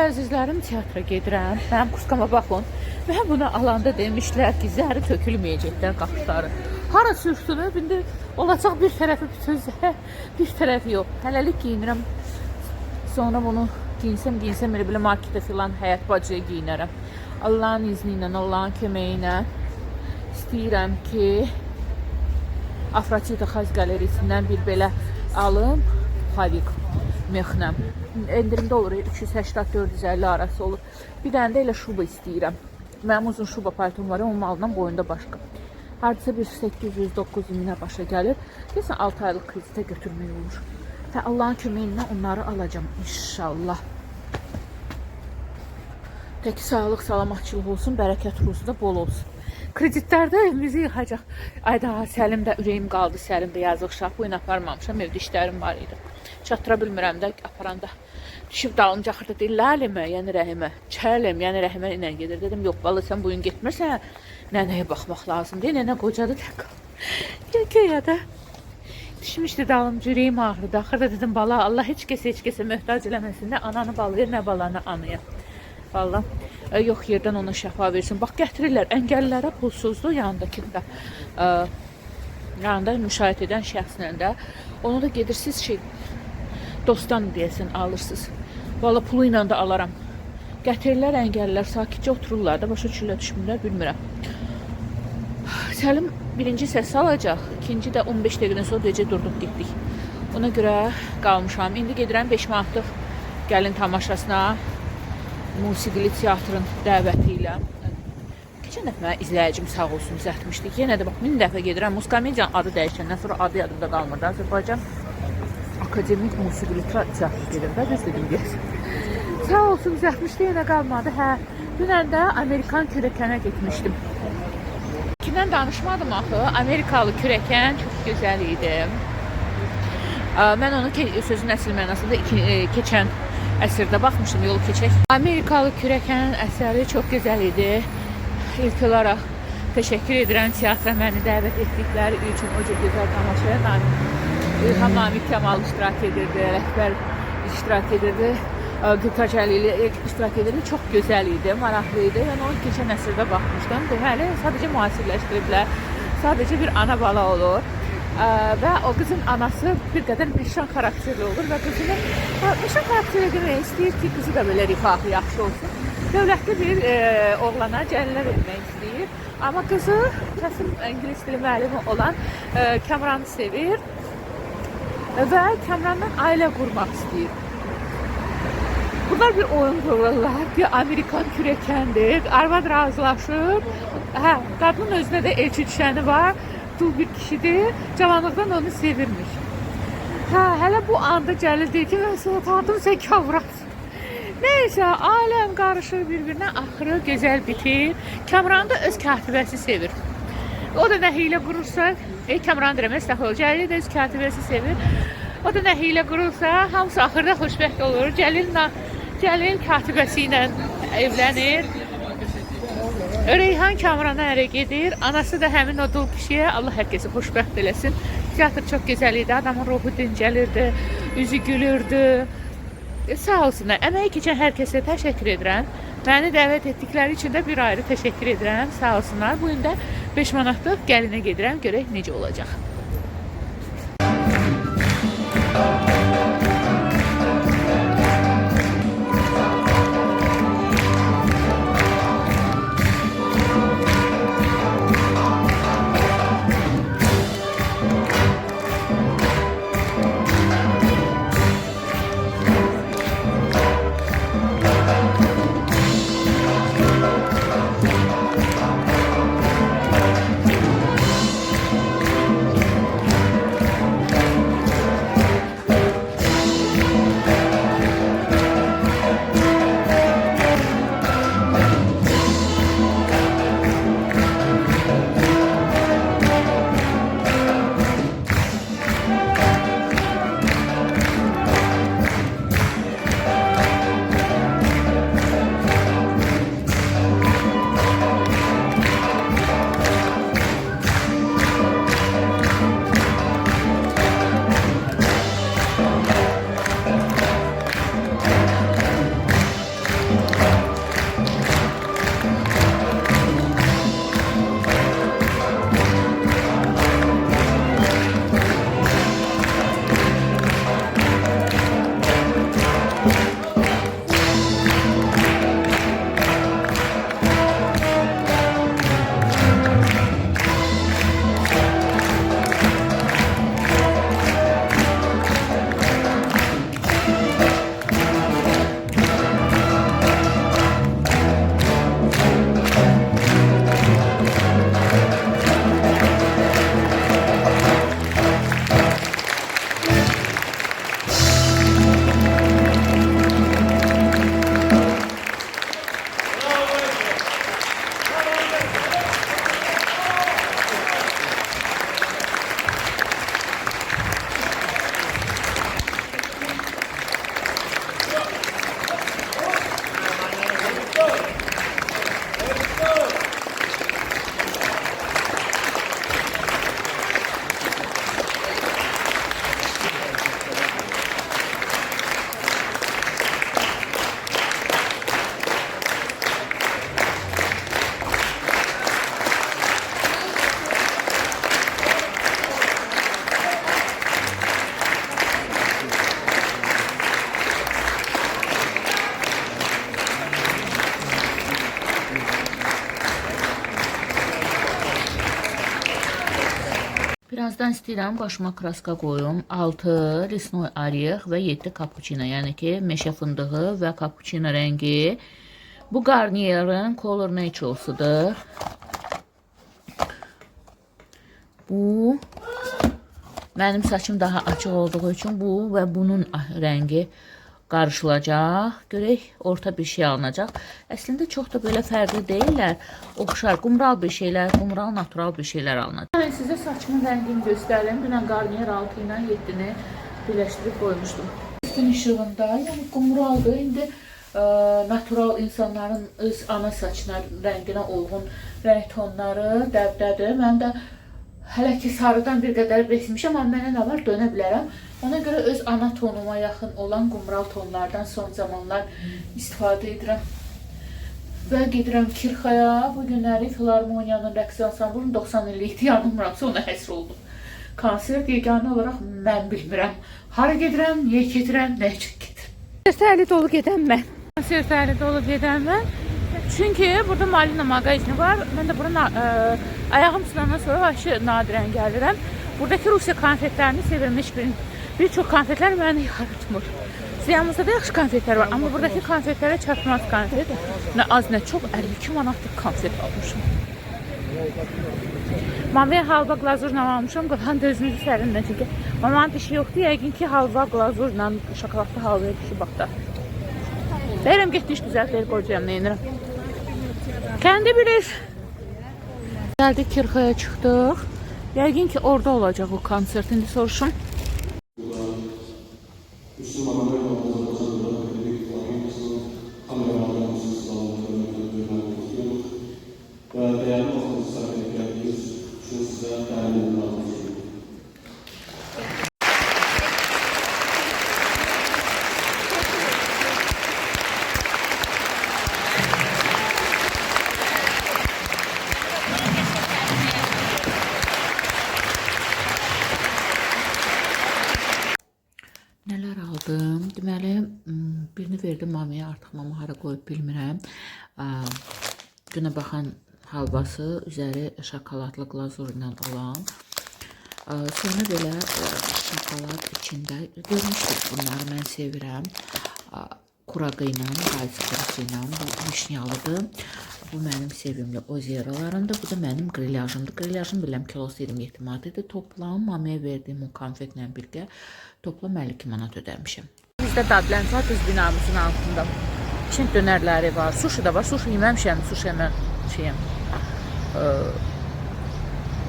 Əzizlərim, teatra gedirəm. Mənim kuskama baxın. Mən bunu alanda demişlər ki, zəri tökülməyəcəklər qaşları. Hara sürtünüb, indi olacaq bir tərəfi bütün zər, bir tərəfi yox. Hələlik geyinirəm. Sonra bunu giyinsəm elə belə marketə filan həyat bacıya geyinərəm. Allahın izni ilə, Allahın köməyi ilə istəyirəm ki, Afrodita Xəz qalereyasindən bir belə alım. Pavik mexnəm. Endirimdə olur, 380-450 arası olur. Bir dənə də elə şuba istəyirəm. Mənim uzun şuba paltom var, onun malından boyunda başqa. Hardasa bir 800-900 minə başa gəlir. Deyəsən 6 aylıq kreditə götürmək olur. Və Allahın köməyi ilə onları alacağam inşallah. Tək sağlıq, salamatçılıq olsun, bərəkət ruzu da bol olsun. Kreditlərdə evimizi yıxacaq. Ay daha Səlim də ürəyim qaldı, Səlim də yazıq uşaq. Bu gün aparmamışam, evdə işlərim var idi. Çatdıra bilmirəm də aparanda. Düşüb dalımca axırda deyir, Lalimə, yəni Rəhimə, Çəlim, yəni Rəhimə ilə gedir. Dedim, yox, vallahi sən bu gün getmirsən, nənəyə baxmaq lazımdır. Nənə qocadır tək qalır. Göyə də. Düşmüşdü dalımca, ürəyim ağrıdı. Axırda dedim, bala, Allah heç kəsə, heç kəsə möhtac eləməsin. Nə ananı balaya, nə balanı anaya. Vallah yox yerdən ona şəfa versin. Bax gətirirlər əngəllilərə pulsuzdur yanındakını da. Yanında müşayiət edən şəxslə də onu da gedirsiz şey dostdan deyəsən alırsınız. Valla pulu ilə də alaram. Gətirirlər əngəllilər, sakitcə otururlar da, başa düşürlər, düşmürlər, bilmirəm. Səlim birinci səs alacaq, ikinci də 15 dəqiqədən sonra deyəcək durduq getdik. Ona görə qalmışam. İndi gedirəm 5 manatlıq gəlin tamaşasına musiqili teatrın dəvəti ilə. Keçən dəfə mənə izləyicim sağ olsun düzəltmişdi. Yenə də bax min dəfə gedirəm. Muskomediyanın adı dəyişəndən sonra adı yadımda qalmırdı. Azərbaycan Akademik Musiqili Teatr gedirəm də, düz dedim deyəsən. Sağ olsun düzəltmişdi, yenə qalmadı. Hə, dünən də Amerikan kürəkənə getmişdim. Kimdən danışmadım axı? Amerikalı kürəkən çox gözəl idi. Mən onu sözün əsl mənasında keçən əsrdə baxmışdım, yolu keçək. Amerikalı kürəkənin əsəri çox gözəl idi. İlk olaraq təşəkkür edirəm teatra məni dəvət etdikləri üçün o cür gözəl tamaşaya. İlham Namiq Kəmal iştirak edirdi, Rəhbər iştirak edirdi. Gültac Əlili iştirak edirdi. Çox gözəl idi, maraqlı idi. Mən onu keçən əsrdə baxmışdım. Deməli, sadəcə müasirləşdiriblər. Sadəcə bir ana bala olur. Və o qızın anası bir qədər meşan xarakterli olur və qızını meşan xarakterli demək istəyir ki, qızı da belə rifahı yaxşı olsun. Dövlətli bir oğlana cəlilə vermək istəyir. Amma qızı kəsim ingilis dili müəllimi olan Kamranı sevir və Kamrandan ailə qurmaq istəyir. Bunlar bir oyun qururlar ki, Amerikan kürəkəndir. Arvad razılaşır. Hə, qadının özünə də elçi düşəni var. Dul bir kişidir. Cavanlıqdan onu sevirmiş. Hə, hələ bu anda Cəlil deyir ki, mən səni tanıdım, sən Kamransan. Neysə, aləm qarışır bir-birinə, axırı gözəl bitir. Kamran da öz katibəsi sevir. O da nə hiylə qurursa, Kamran deyirəm, estəğfurullah, Cəlil də öz katibəsi sevir. O da nə hiylə qurursa, hamısı axırda xoşbəxt olur. Cəlil katibəsi ilə evlənir. Reyhan Kamrana ərə gedir. Anası da həmin o dul kişiyə. Allah hər kəsi xoşbəxt eləsin. Teatr çox gözəl idi. Adamın ruhu dincəlirdi, üzü gülürdü. Sağ olsunlar. Əməyi keçən hər kəsə təşəkkür edirəm. Məni dəvət etdikləri üçün də bir ayrı təşəkkür edirəm. Sağ olsunlar. Bu gün də 5 manatlıq gəlinə gedirəm. Görək necə olacaq. Birazdan istəyirəm başıma kraska qoyum. 6 lisnoy orex və 7 kapuçino, yəni ki, meşə fındığı və kapuçino rəngi. Bu Garnier'in Color Naturals'ıdır. Bu mənim saçım daha açıq olduğu üçün bu və bunun rəngi qarışılacaq. Görək orta bir şey alınacaq. Əslində çox da belə fərqli deyillər. Oxşar, qumral bir şeylər, qumral natural bir şeylər alınacaq. Mən sizə saçımın rəngini göstərim. Dünən Garnier 6 ilə 7-ni birləşdirib qoymuşdum. Gün işığında, yəni qumraldır. İndi natural insanların öz ana saçına rənginə uyğun rəng tonları dəbdədir. Mən də hələ ki sarıdan bir qədər bezmişəm, amma mənə nə var, dönə bilərəm. Ona görə öz ana tonuma yaxın olan qumral tonlardan son zamanlar istifadə edirəm. Və gedirəm Kirxaya. Bu günləri Filarmoniyanın rəqs ansamblının 90 illikdir, yanılmıramsa ona həsr olunub. Konsert yeganə olaraq mən bilmirəm. Hara gedirəm, niyə gedirəm, nə üçün gedirəm. Konsert əli dolu gedən mən. Konsert əli dolu gedən mən. Çünki burada Malina mağazini var. Mən də bura ayağım sınandan sonra vahşi nadirən gəlirəm. Buradakı Rusiya konfetlərini sevirəm. Heç birini. Bir çox konfetlər məni yaratmır. Ziyamızda da yaxşı konfetlər var, amma buradakı konfetlərə çatmaz konfet. Nə az, nə çox 52 manatlıq konfet almışım. Mamaya halva glazurla almışam, qalan da özümüzü sərinlə çünki mamanın dişi yoxdur, yəqin ki halva glazurla şokoladlı halvaya düşüb baxda. Deyirəm getdi iş düzəlt, deyir qoyacağam, nə edirəm. Kəndi bilir. Gəldik Kirxaya çıxdıq. Yəqin ki orada olacaq o konsert. İndi soruşum. Və dəyərli vaxtınızı sərf edib gəldiyiniz üçün sizə dərin minnətdarlıq edirəm. Nələr aldım? Deməli, birini verdim mamaya, artıq mama hara qoyub bilmirəm. Günə baxan halvası, üzəri şokoladlı glazur ilə olan. Sonra belə şokolad içində görmüşdük bunları, mən sevirəm. Kurağı ilə, qaysı kurusu ilə, bu vişnyalıdır. Bu mənim sevimli ozeralarımdır. Bu da mənim grilyajımdır. Grilyajım biləm kilosu 27 manat idi. Toplam mamaya verdiyim o konfetlə birgə toplam 52 manat ödəmişəm. Bizdə dadlənsə düz binamızın altında. Şimdi dönərləri var, suşi də var. Suşi yeməmişəm, suşi mən şeyəm.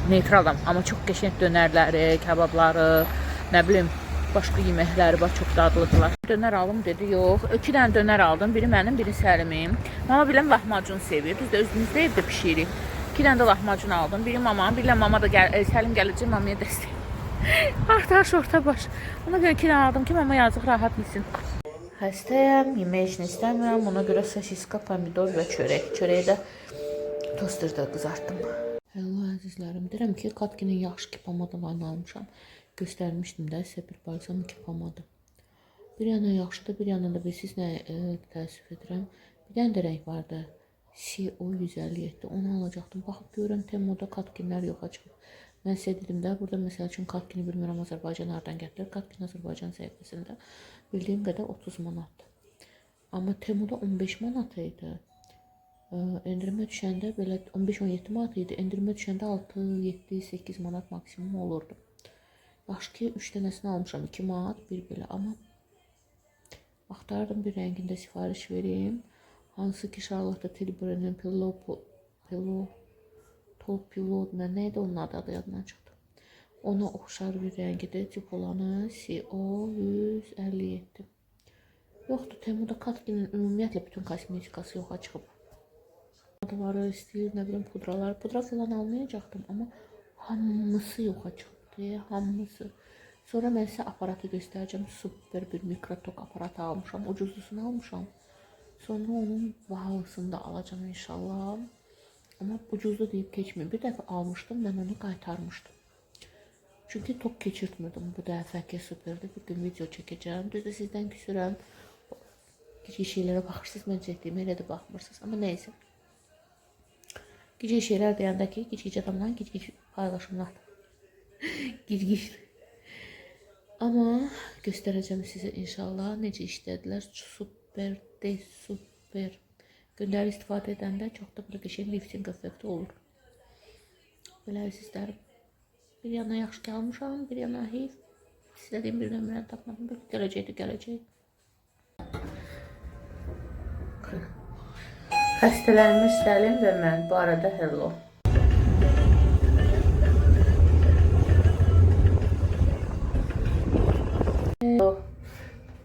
Neytralam, amma çox qəşəng dönərləri, kababları, nə bilim, başqa yeməkləri var, çox dadlıdırlar. Dönər alım dedi, yox. 2 dənə dönər aldım, biri mənim, biri Səlimin. Mama bilən lahmacun sevir. Biz də özümüzdə evdə pişiririk. 2 dənə də lahmacun aldım. Biri mamanın, biri də mama da gəl, Səlim gələcək mamaya dəstək. Artaş orta baş. Ona görə 2 dənə aldım ki, mama yazıq rahat yesin. Xəstəyəm, yemək heç nə istəmirəm. Ona görə sosiska, pomidor və çörək. Çörəyi də tosterda qızartdım. Hello əzizlərim, deyirəm ki, Katkinin yaxşı ki pomadalarını almışam. Göstərmişdim də sizə bir balzam, iki pomada. Bir yandan yaxşıdır, bir yandan da bilirsiniz nə təəssüf edirəm. Bir dənə də rəng vardı. CO 157. Onu alacaqdım. Baxıb görürəm Temoda Katkinlər yoxa çıxıb. Mən sizə dedim də, burada məsəl üçün Katkini bilmirəm Azərbaycan hardan gətirir. Katkin Azərbaycan səhifəsində bildiyim qədər 30 manatdır. Amma Temoda 15 manat idi. Endirimə düşəndə belə 15-17 manat idi. Endirimə düşəndə 6, 7, 8 manat maksimum olurdu. Yaxşı ki 3 dənəsini almışam. 2 manat bir belə. Amma axtardım bir rəngində sifariş vereyim. Hansı ki Charlotte Tilbury'nin Pillow Top Pillow nə idi onun adı, adı yadımdan çıxdı. Ona oxşar bir rəngidir. Tip olanı CO 157. Yoxdur, Temuda Katkinin ümumiyyətlə bütün kosmetikası yoxa çıxıb. Pomadaları istəyir, nə bilim pudralar. Pudra falan almayacaqdım, amma hamısı yoxa çıxıbdı, hamısı. Sonra mən sizə aparatı göstərəcəm. Super bir mikrotok aparatı almışam, ucuzlusunu almışam. Sonra onun bahalısını da alacağım inşallah. Amma ucuzlu deyib keçməyim. Bir dəfə almışdım, mən onu qaytarmışdım. Çünki tok keçirtmirdim bu dəfəki superdə. Bir gün video çəkəcəm. Düzdür, sizdən küsürəm. Kiçik şeylərə baxırsınız, mən çəkdiyimə elə də baxmırsınız. Amma nəysə. Kiçik şeylər deyəndə ki, kiçik adamların kiçik paylaşımlar. Gir-gir. Amma göstərəcəm sizə inşallah necə işlədilər. Super de super. Gündəlik istifadə edəndə çox da belə qəşəng lifting effekti olur. Belə əzizlərim. Bir yana yaxşı gəlmişəm, bir yana heyf. İstədiyim bir nömrəni tapmadım. Bəlkə gələcəkdi, gələcək. Xəstələnmiş Səlim və mən. Bu arada hello.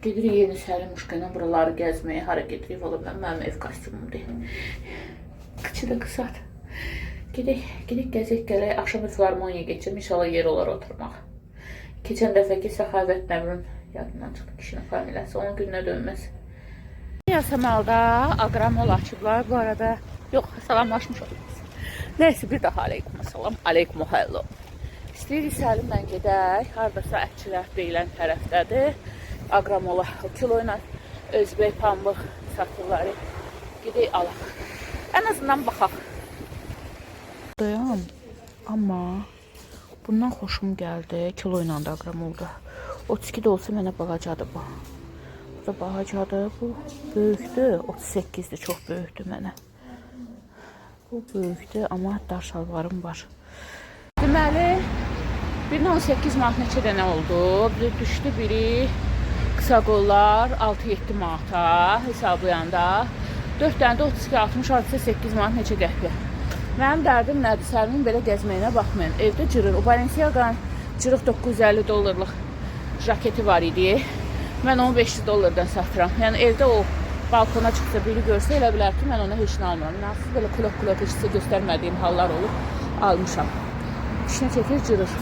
Gedirik yeni Səlim Uşka ilə buraları gəzməyə. Hara gedirik? Valla mənim ev kostyumumdur. Kıçı da qısat. Gedək, gedək gəzək gələk. Axşam filarmoniya keçim. İnşallah yer olar oturmaq. Keçən dəfəki Səxavət nə bilim yadımdan çıxdı kişinin familiyası. Onun gününə dönməz. Yasamalda Aqramol açıblar. Bu arada yox, salamlaşmışıq. Nəysə bir daha aleyküm salam. Aleyküm hello. İstəyirik Səlimlə gedək. Hardasa ətçilər deyilən tərəfdədir. Aqramola kilo ilə özbək pambıq satırlar. Gedək alaq. Ən azından baxaq. Dayan. Amma bundan xoşum gəldi. Kilo ilə də aqramolda. 32 də olsa mənə balacadır bu. Bu da balacadır. Bu böyükdür. 38-dir. Çox böyükdür mənə. Bu böyükdür, amma dar şalvarım var. Deməli, birinə 18 manat neçə dənə oldu? Bir düşdü biri qısa qollar 6-7 manata hesablayanda. 4 dənə də 32-60, hardasa 8 manat neçə qəpiyə. Mənim dərdim nədir? Səlimin belə gəzməyinə baxmayın. Evdə cırır. O Balenciaga'nın cırıq 950 dollarlıq jaketi var idi. Mən onu 500 dollardan satıram. Yəni evdə o balkona çıxsa biri görsə elə bilər ki, mən ona heç nə almıram. Nasıl belə kulok-kulok heç sizə göstərmədiyim hallar olub, almışam. İşinə çəkir, cırır.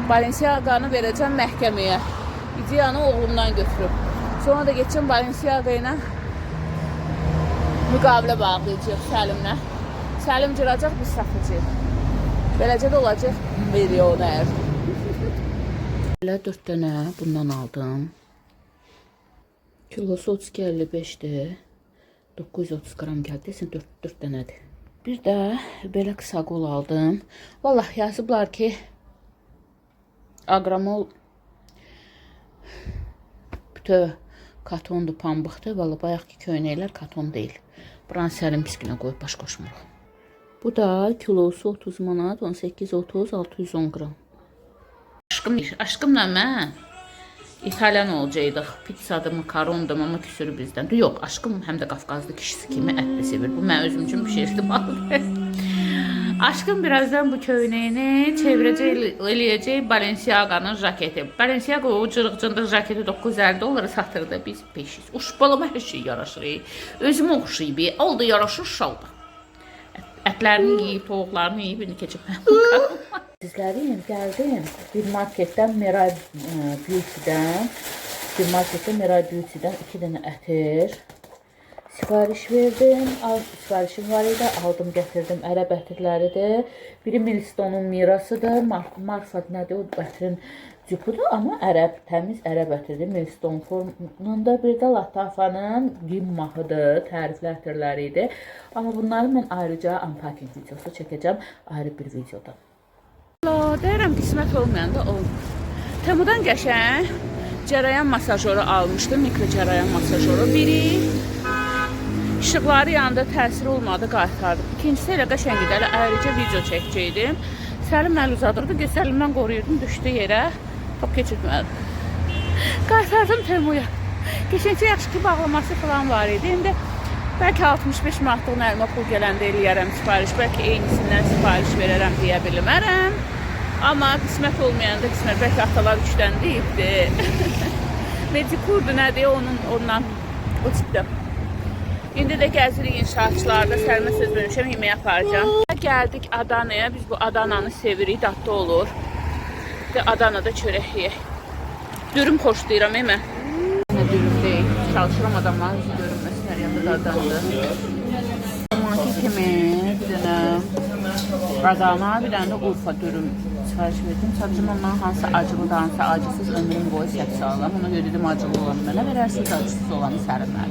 Balenciaga'nı verəcəm məhkəməyə. İdeyanı oğlumdan götürüb. Sonra da geçeceğim Balenciaga ilə müqavilə bağlayacağıq Səlimlə. Səlim cıracaq, biz satacağıq. Beləcə də olacaq milyoner. Belə 4 dənə bundan aldım. Kilosu 32,55-dir. 930 qram gəldi. Desən 4 dənədir. Bir də belə qısa qol aldım. Vallah yazıblar ki Aqramol bütöv katondur, pambıqdır. Vallah bayaqki köynəklər katon deyil. Buranı Səlim pis günə qoyub baş qoşmuruq. Bu da kilosu 30 manat, 18,30, 610 qram. Aşkım, aşkımla mən İtalyan olacaqdıq. Pizzadır, makarondur, amma küsürü bizdən. Yox, aşkım həm də Qafqazlı kişisi kimi ət də sevir. Bu mən özüm üçün bişirdim. Aşkım birazdan bu köynəyini çevirəcək, eləyəcək Balenciaga'nın jaketi. Balenciaga o cırıq cındır jaketi 950 dollara satırdı. Biz 500. Uş balama hər şey yaraşır. Özümə oxşayıb. Oldu yaraşır şaldı. Ətlərini yeyib, toyuqlarını yeyib, indi keçib. Sizlərim, gəldim bir marketdən Meray Beauty-dən, bir marketdən Meray Beauty-dən 2 dənə ətir sifariş verdim. Sifarişim var idi, aldım, gətirdim. Ərəb ətirləridir. Biri Milstone'un mirasıdır. Marfa nədir? O ətirin cüpudur, amma ərəb, təmiz ərəb ətirdir. Milstone formunda bir də Latafa'nın Gimmahıdır. Tərifli ətirləri idi. Amma bunları mən ayrıca unpacking videosu çəkəcəm ayrı bir videoda. Allah, deyirəm qismət olmayanda olmur. Temudan qəşəng cərəyan masajoru almışdım, mikro cərəyan masajoru. Biri işıqları yanında təsir olmadı, qaytardım. İkincisi elə qəşəng idi, elə ayrıca video çəkəcəkdim. Səlim əl uzadırdı, Səlimdən qoruyurdum, düşdü yerə. Top keçirtmədim. Qaytardım Temuya. Keçəncə yaxşı ki, bağlaması falan var idi. İndi bəlkə 65 manatlıq əlimə pul gələndə eləyərəm sifariş. Bəlkə eynisindən sifariş verərəm deyə bilmərəm. Amma qismət olmayanda qismət, bəlkə atalar üçdən deyibdi. Medikurdu nədir onun ondan o tipdə. İndi də gəzirik inşaatçılarda. Səlimə söz vermişəm, yeməyə aparacağam. Gəldik Adanaya. Biz bu Adananı sevirik, dadlı olur. Bir də Adanada çörək yeyək. Dürüm xoşlayıram, mən. Nə dürüm deyil. Çalışıram adamların üzü görünməsin, hər yanda da adamdır. Zamanki kimi bir dənə Adana, bir dənə də Urfa dürüm sifariş verdim. Sadəcə onların hansı acılıdır, hansı acısız ömrüm boyu səhv sağlam. Ona görə dedim acılı olanı mənə verərsiniz, acısız olanı Səlimə.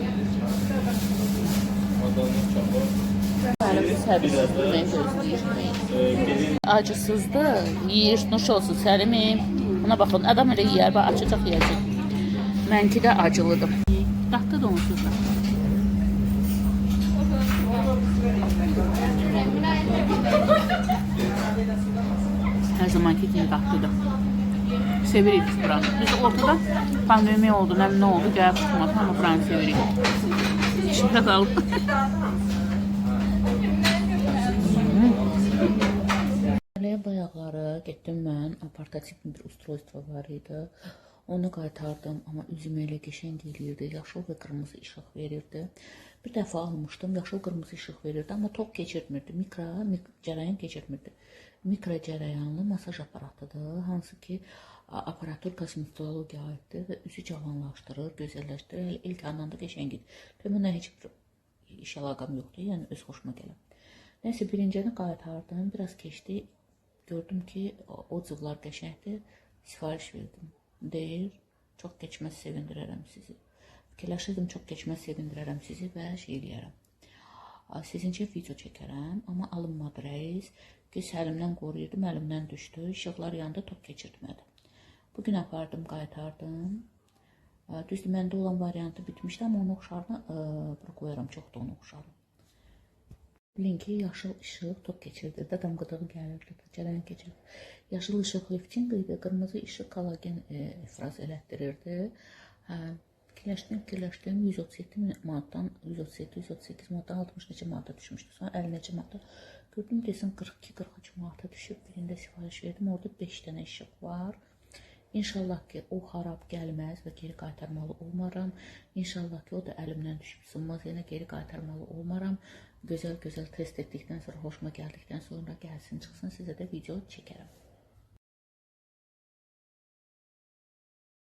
Hələ bu səbirsizliklə gözləyir. Acısızdır. Yeyir, nuş olsun Səlimim. Buna baxın, adam elə yeyər, bax açacaq yeyəcək. Mənki də acılıdır. Dadlı da onsuz da. Hər zamanki kimi dadlıdır. Sevirik biz buranı. Biz ortada pandemiya oldu, nə oldu, gəlib çıxmadı, amma buranı sevirik. İçində qalıb. Hələ bayaqları getdim mən, portativ bir ustrojstvo var idi. Onu qaytardım, amma üzümə elə qəşəng eləyirdi, yaşıl və qırmızı işıq verirdi. Bir dəfə almışdım, yaşıl qırmızı işıq verirdi, amma tok keçirtmirdi, mikro cərəyan keçirtmirdi. Mikro cərəyanlı masaj aparatıdır, hansı ki aparatur kosmetologiya aiddir və üzü cavanlaşdırır, gözəlləşdirir. Elə ilk andan da qəşəng idi. Tabii bununla heç bir iş əlaqəm yoxdur, yəni öz xoşuma gələn. Nəysə, birincini qaytardım, biraz keçdi. Gördüm ki, odzivlar qəşəngdir, sifariş verdim. Deyir, çox keçməz sevindirərəm sizi. Fikirləşirdim, çox keçməz sevindirərəm sizi və şey eləyərəm. Sizincə video çəkərəm, amma alınmadı rəis. Ki, əlimdən qoruyurdum, əlimdən düşdü. İşıqlar yandı, tok keçirtmədi. Bugün apardım, qaytardım. Düzdür, məndə olan variantı bitmişdi, amma onun oxşarını bura qoyaram, çox da onun oxşarını. Bilin ki, yaşıl işıq tok keçirdirdi, adam qıdığı gəlirdi, cərəyan keçirdi. Yaşıl işıq lifting idi, qırmızı işıq kolagen ifraz elətdirirdi. Hə, fikirləşdim, 137 manatdan, 137-138 manatdan 60 neçə manata düşmüşdü. Sonra 50 neçə manata gördüm, desin 42-43 manata düşüb, birində sifariş verdim, orada 5 dənə işıq var. İnşallah ki, o xarab gəlməz və geri qaytarmalı olmaram. İnşallah ki, o da əlimdən düşüb sınmaz, yenə geri qaytarmalı olmaram. Gözəl-gözəl test etdikdən sonra, xoşuma gəldikdən sonra gəlsin, çıxsın, sizə də video çəkərəm.